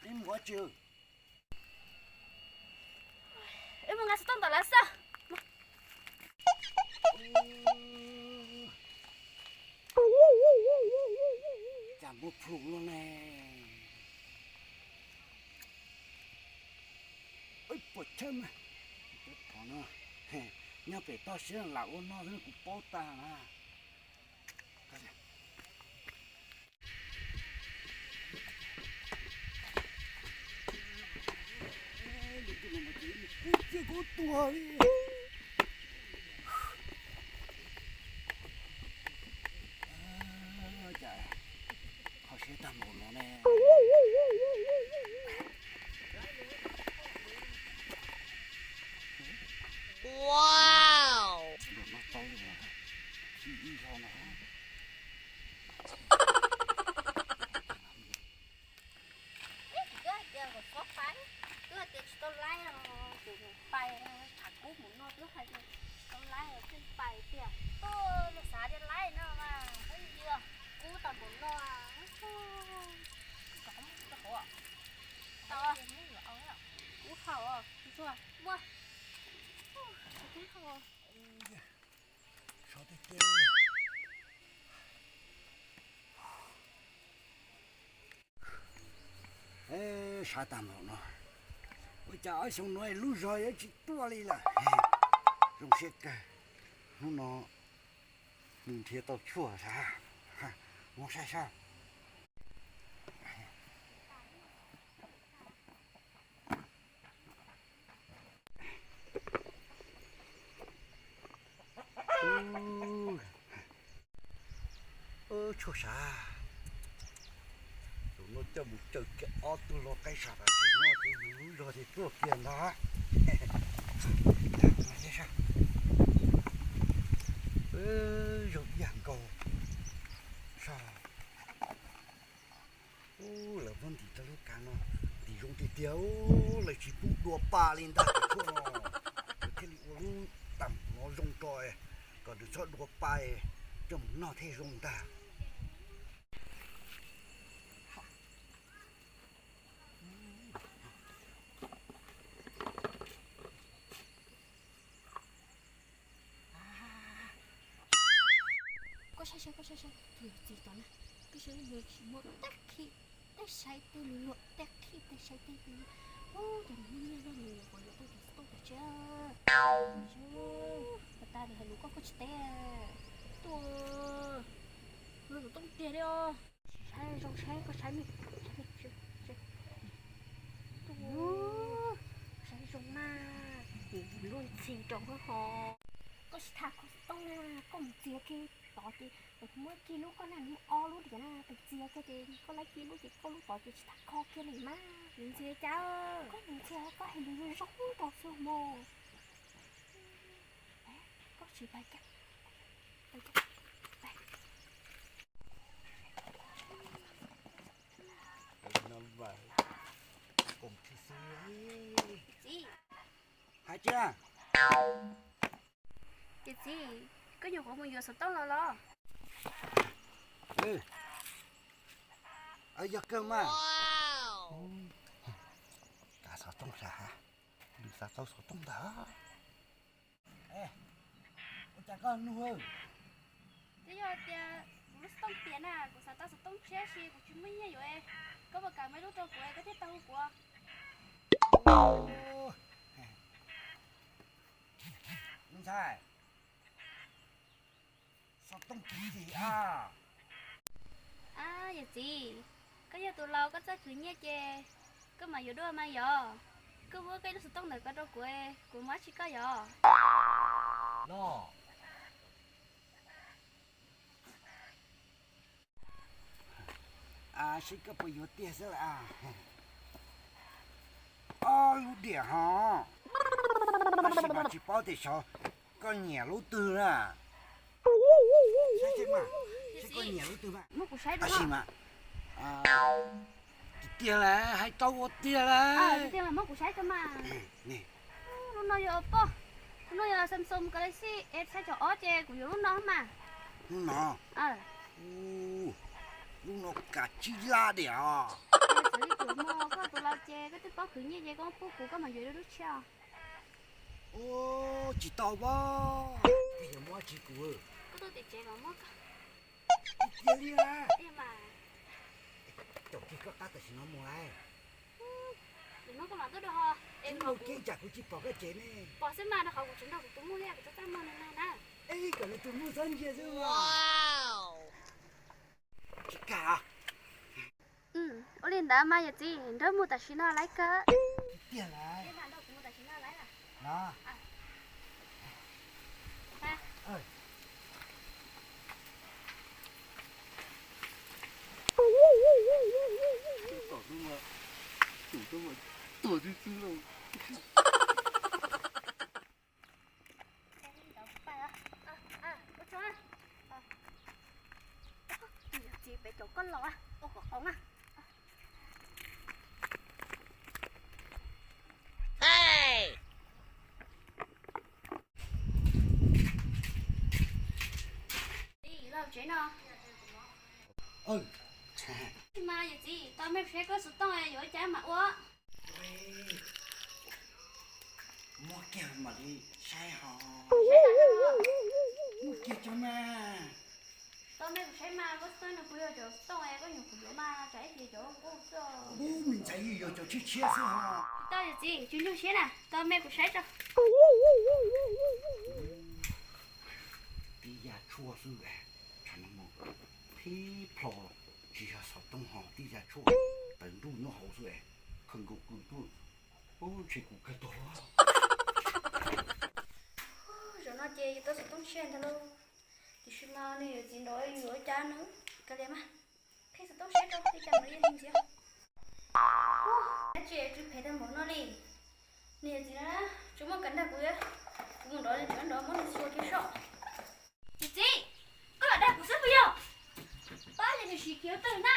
Wb mus nqa xov tooj ntawm lawv xwb. Cas muaj plhus no ne. Pom chawb mas, qhov no nyob pem toj siab lam ua no xwb kuv paub tag na. Kuv tuag li. Cas kho siab tag npaum no ne. Ntawm no tau li mas, ib ib zaug no. Twb hais tias kom txhob pais, twb hais tias tsis tau laib os, ces mus pais, tshav kub mus no twb hais tias tsis tau laib os, pheej pais tiag. Tuaj, luag xav tias laib no mas, pheej yog kub tau mus no. Tau, kub haum os, tsis tshua muaj. Kub haum. Saib tag npaum no, ua cas ob xyoo no lub zog yuav tsis tuaj li lawm. Zoo siab kawg, hnub no nws nrhiav tau tshuaj sav, muab saib saib. Tshuaj sav, zaum no coj mus cawm kiag ob tug lau qaib sam tom tsev no ces yus lub zog ces tuaj kiag ntag. Zoo ib yam nkaus. Lawv muab ntim rau lub kav no, ntim zoo tiag tiag, lawv tsis pub dua pa li ntag. Tshuaj no lawv thiaj li ua lub tam no zoo rau kom nws txhob dua pa, coj mus noj thiaj zoo ntag. Koj saib saib, koj saib saib tus txiv tom na, koj saib nws tsis muaj tej qhib tej saib tej luag, tej qhib tej saib tej luag. Ub, cas nws muaj nyiaj zog nws nyuam qhuav yuav tau tus txij tau tom tsev. Ua tas nws hais lus koj koj tsis teb. Tuaj, luag tus tooj tiag li os. Saib zoo saib, koj saib me, saib zoo mas, luag ntxhi rau hos. Koj tsis tham koj xov tooj na, koj mus txiav kiag tod ces kuv muab kiag lub koj na, muaj ob lub diam na, kuv txiav kiag ces koj laib kiag lub ces koj lub tod ces tsis tham kho kiag li mas. Mus ntxias cas, koj mus ntxias koj hais lus zoo zoo rau xwb mos. Koj tsis pais kiag. Txiv. Hais tias, ces txiv, koj nyuam qhuav mus yuav xov tooj los los? Yog kawg mas. Kav xov tooj sav, lwm xav tau xov tooj ntag. Ua cas koj nug? Twb yog tias kuv lub xov tooj tiam na, kuv xav tau xov tooj tshiab sis kuv tsis muaj nyiaj yuav. Koj puas kam muab ib lub rau kuv koj thiaj tau hu kuv? Ntxhais, xov tooj kim kim a. Ab, yawm txiv, koj yog tus laus koj txawj khwv nyiaj ces koj mam yuav dua mas yog. Koj muab koj ib lub xov tooj ntawm ko rau kuv, kuv muab tsis koj yog. Los, seb koj puas yuav tiag xwb a. Ob lub diam hos, tab sis mas tsis paub tias xyov koj nyiam lub twg na. Saib, seb koj nyiam lub twg mas. Tab sis mas, tiag tiag lawm, hais tau ua tiag lawm. Lub no yog poj, lub no yog Samsung Galaxy S xya caum ob ces kuv yuav lub no mas. Lub no, lub no kav tsij laj diam os. Txawm li kuv muag koj tus laus ces koj twb paub khwv nyiaj ces koj pub kuv koj mam yuav lub tshiab. Ua tsis tau as, koj yuav muab tsis kuv. Koj tuaj tim tsev mas muab koj. Cia li a. Caum kiag koj qab tam sim no mus lawm. Nim no koj mam tuaj dua ho. Es mus kev tsam kuv tsis pom koj tsev ne. Pom xwb mas, rau qhov kuv tseem nrog kuv tus muam thiab kuv txaj muag no na. Es kom nws tus muam txhob ntsia xwb mas. Tsis kam. Ua li ntawd mas yawm txiv, nrog mus tam sim no lawm kawg. Tiag lawm. Txiv pem caum koj los ua kom qoob na. Los tsev no. Mas yawm txiv, tau mej kuv saib koj xov tooj yuav ua cas mam ua. Muab kiag mam li saib ho. Muab kiag cov mas. Tau mej kuv saib mas koj xov tooj no kuv yog cov xov tooj koj nyuam qhuav yuav mas tsam ib ces cov qub xwb. Ub, me ntxhais, yog cov tshiab tshiab xwb ho. Tau yawm txiv, tsis ntsuj siab na, tau mej kuv saib tso. Tib yam tshuaj xwb, tshav no mus phib plho, tsis yog xov tooj ho tib yam tshuaj, tawv nruj nyob hauv xwb, khaws nkaus kws tuaj, ntshe kuv kawg tuag. Zaum no ces yus tau xov tooj tshiab ntag lauj. Tiam sis mas nws yawm txiv nrov yus ua cas nws kav liam mas. Qhib xov tooj saib rau li cas nrov yeej ntxiv. Dab tsi tsw phem tag npaum no li. Nws yawm txiv na, tsis muaj kam nrog kuv, kuv mus nrov nrov muab nws txhua kiag soj. Yawm txiv, koj lam dag kuv xwb puas yog? Pab ces nws sim khiav twg na.